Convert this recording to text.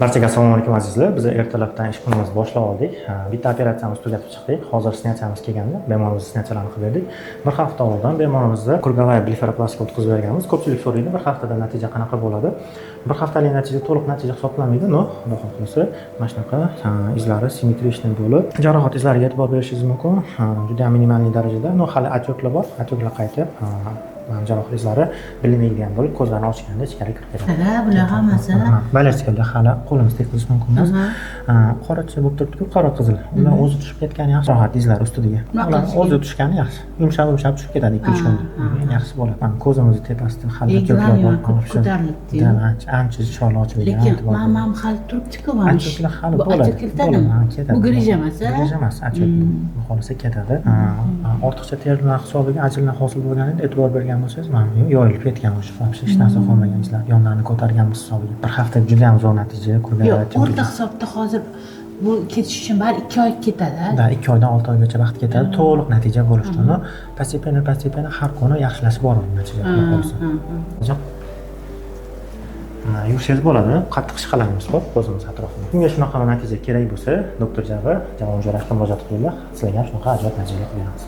Barchaga assalomu alaykum, azizlar. Biz ertalabdan ish kunimizni boshlab oldik. Ha, bitta operatsiyamizni tugatib chiqdik. Hozir снятия miz kelgandi. Bemorimizni снятия larni qilib berdik. Bir hafta oldin bemorimizni круговая blefaroplastika o'tkazib berganmiz. Ko'pchilik so'raydi, bir haftada natija qanaqa bo'ladi? Bir haftalik natija to'liq natija hisoblanmaydi, но xudo xohlasa, mana shunaqa, ha, izlari симметричный bo'lib, jarohat izlariga e'tibor berishingiz mumkin. Ha, juda ham минимальный darajada, но hali отёк lar bor. Отёк lar qaytib, ha, mana jarohat izlari bilinmaydigan bo'lib, ko'zlarni ochganda ichkari kirib ketadi. Ha, bular hammasi. Болячка lar hali qo'limiz tegizish mumkin emas. Qoracha bo'lib turibdiku, qora qizil. Ular o'zi tushib ketgani yaxshi. Jarohat izlari ustidagi. Nima Ular qilish o'zi kerak? tushgani yaxshi. Yumshab yumshab tushib ketadi 2-3 kunda. Eng yaxshisi bo'ladi. Mana ko'zimizni tepasida hali Eglan отёк lar bor. ko'tarilibdi-yu. Да, ancha ancha chiroyli ochilgan. Lekin E'tibor mana bering. ham hali turibdi-ku mana Отёк lar hali Bu bo'ladi. отёк ketadimi? Bo'ladi, ha, ketadi. Bu грыжа emas, a? Грыжа emas, отёк. Xohlasa ketadi. Ha, ortiqcha terilar hisobiga ajinlar hosil bo'lganida e'tibor bergan bo'lsangiz, mana bu yoyilib ketgan o'sha. Вообще hech narsa qolmagan izlar. Yonlarini ko'targanmiz hisobiga. Bir hafta juda ham zo'r natija. Yo'q, o'rta hisobda hozir bu ketish uchun bari 2 oy ketadi, a? Да, 2 oydan 6 oygacha vaqt ketadi to'liq natija bo'lish uchun. Постепенно, постепенно har kuni yaxshilashib boradi natija, xudo xohlasa. Mana, yursangiz bo'ladi, qattiq ishqalamaymiz, xo'p, ko'zimiz atrofini. Kimga shunaqa natija kerak bo'lsa, doktor Java, Javon Jo'rashga murojaat qilinglar, sizlarga ham shunaqa ajoyib natijalar qilib beramiz.